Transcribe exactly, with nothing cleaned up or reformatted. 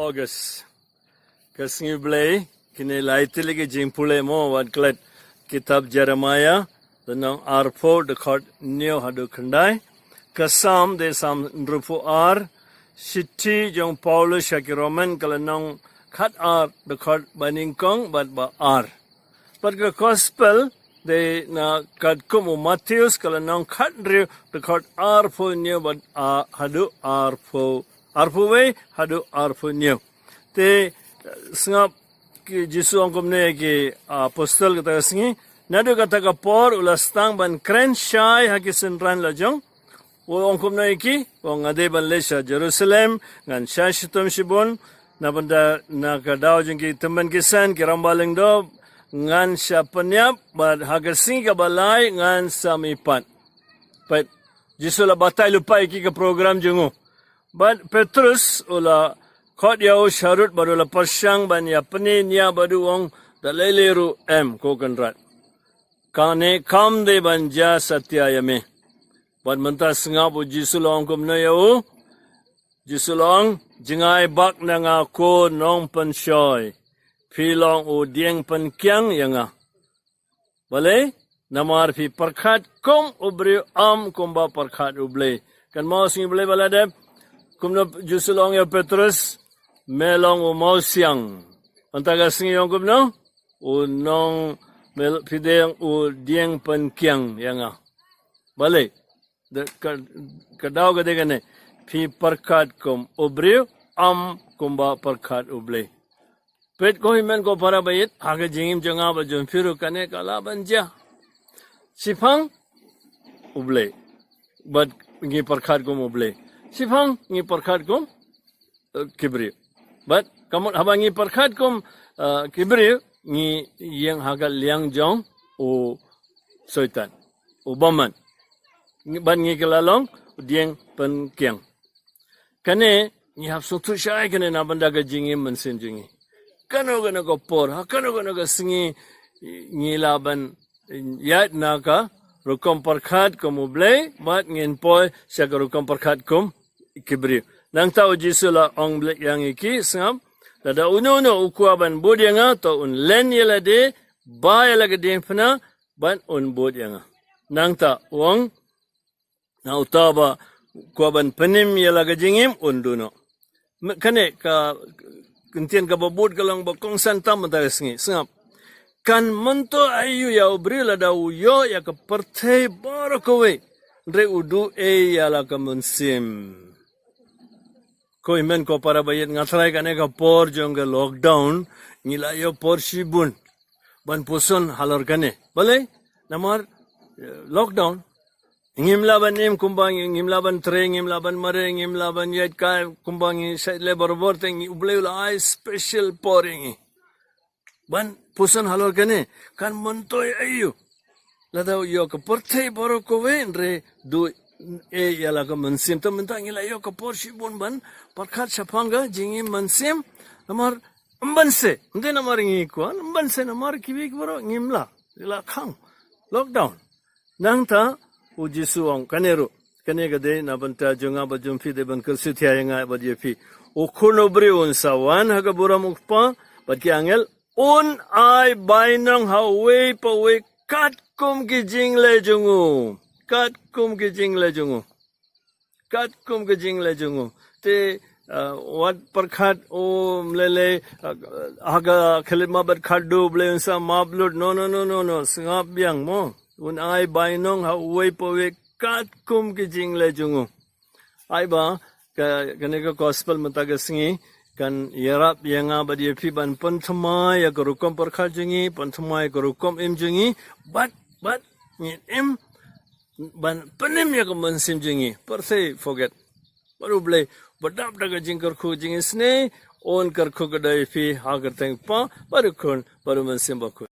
August. Ka sngi Blei, kine lai tylli ki jingpule mo wat klet kitab Jeremiah, lynnong arphew dkhot hynñiew haduh khyndai. Ka Salm de Salm hynriewphew ar, shithi jong Paulus sha ki Roman ka lynnong khatar dkhot banyngkong bad ba ar. Bad ka gospel de na katkum u Matheus ka lynnong khathynriew dkhot arphew hynñiew bad a haduh arphew, arphew wei haduh arphew hynñiew. Te sngap ki Jisu ong kumne ki apostol kata ka sngi. Naduh kata ka por u la sdang ban kren shai ha ki synran la jong. U ong kumne ïa ki, u ong nga dei ban leit sha Jerusalem, ngan shah shitom shibun, na bynta na ka daw jong ki tymmen ki san, ki rangbah lyngdoh, ngan shah pynïap, bad ha ka sngi kaba lai, ngan sa mihpat. Peit, Jisu la batai lypa ïa ki ka program jong u. Bad Petrus u la khot ïa u sharud bad u la pyrshang ban ïa pyni nia bad u ong da lei lei ruh em ko Kynrad. Kane kam dei ban jia satia ïa me. Bad mynta sngap u Jisu la ong kumno ïa u. Jisu la ong, jngai bak na nga ko nongpynshoi. Phi long u dieng pynkiang ïa nga. Balei, namar phi pyrkhat kum u briew em kumba pyrkhat u Blei. Kan mawsngi Blei ba la dep. Kumno Jisu la ong ïa u Petrus, me long u mawsiang. Mynta ka sngi ong kumno, u nong, me, phi dei u dieng pynkiang ïa nga. Balei, da, ka, ka daw ka dei kane, phi pyrkhat kum u briew em kumba pyrkhat u Blei. Peit ko hynmen ko para ba ïeit, ha ka jingim jong nga bad jong phi ruh kane ka lah ban jia. Shiphang u Blei. Bad ngi pyrkhat kum u Blei. Shiphang ngi pyrkhat kum, eh, ki briew. Bad ka mut haba ngi pyrkhat kum, eh, ki briew, ngi ïeng ha ka liang jong u Soitan, u bymman. Ngi, bad ngi kylla long u dieng pynkiang. Kane ngi hap sngewthuh shai kane na bynta ka jingim mynsiem jong ngi. Kano kano ka por, ha kano kano ka sngi, ngi lah ban ïaid na ka rukom pyrkhat kum u Blei, bad ngin poi sha ka rukom pyrkhat kum ki briew. Nangta u Jisu la ong beit ïa ngi ki sngap, lada uno uno u kwah ban bud ïa nga, to un len ïa lade, ba ïa la ka diengphna, bad un bud ïa nga. Nangta u ong, na uta ba kwah ban pynim ïa la ka jingim un duh noh. Me, kane ka ktien kaba bud ka long ba kongsan tam mynta ka sngi. Sngap. Kan myntoi aïu ïa u briew lada u ïoh ïa ka pyrthei baroh kawei, hynrei u duh ei ïa la ka mynsiem. Ko hynmen ko para ba ïeit, nga tharai kane ka por jong ka lockdown, ngi la ïoh por shibun ban puson halor kane. Balei, namar, eh, lockdown. Ngim lah ban im kumba ngi, ngim lah ban trei, ngim lah ban mareh, ngim lah ban ïaid kai kumba ngi shait leh barabor, te ngi, u Blei u la ai special por ïa ngi ban puson halor kane. Kan myntoi aïu lada u ïoh ka pyrthei baroh kawei, hynrei duh ei ïa la ka mynsiem. Te mynta ngi la ïoh ka por shibun ban pyrkhat shaphang ka jingim mynsiem. Namar ym banse, ym dei namar ngi kwah, ym banse namar kiwei ki baroh ngim lah, la khang, lockdown. Nangta u Jisu u ong kane ruh, kane ka dei na bynta jong nga bad jong phi, dei ban kyrsiew thiah ïa nga bad ïa phi. U Khun u briew un sa wan ha ka burom u Kpa bad ki angel, un ai bainong ha uwei pa uwei katkum ki jingleh jong u. Katkum ki jingleh jong u. Katkum ki jingleh jong u. Te, uh, wat pyrkhat u ym lei lei, uh, ha ka khyllipmat bad khadduh u Blei un sa map lut. No, no, no, no, no. Sngap biang mo. Un ai bainong ha uwei pa uwei katkum ki jingleh jong u. Ai ba, ka, kane ka gospel mynta ka sngi kan ïarap ïa nga bad ïa phi ban pynthymmai ïa ka rukom pyrkhat jong ngi, pynthymmai ïa ka rukom im jong ngi, bad, bad ngin im ban pynim ïa ka mynsiem jong ngi. Pyrthei forget. Bad u Blei ba dap da ka jingkyrkhu jingisynei, un kyrkhu ka dei phi ha ka kyrteng Kpa bad u Khun bad u Mynsiem Bakhuid.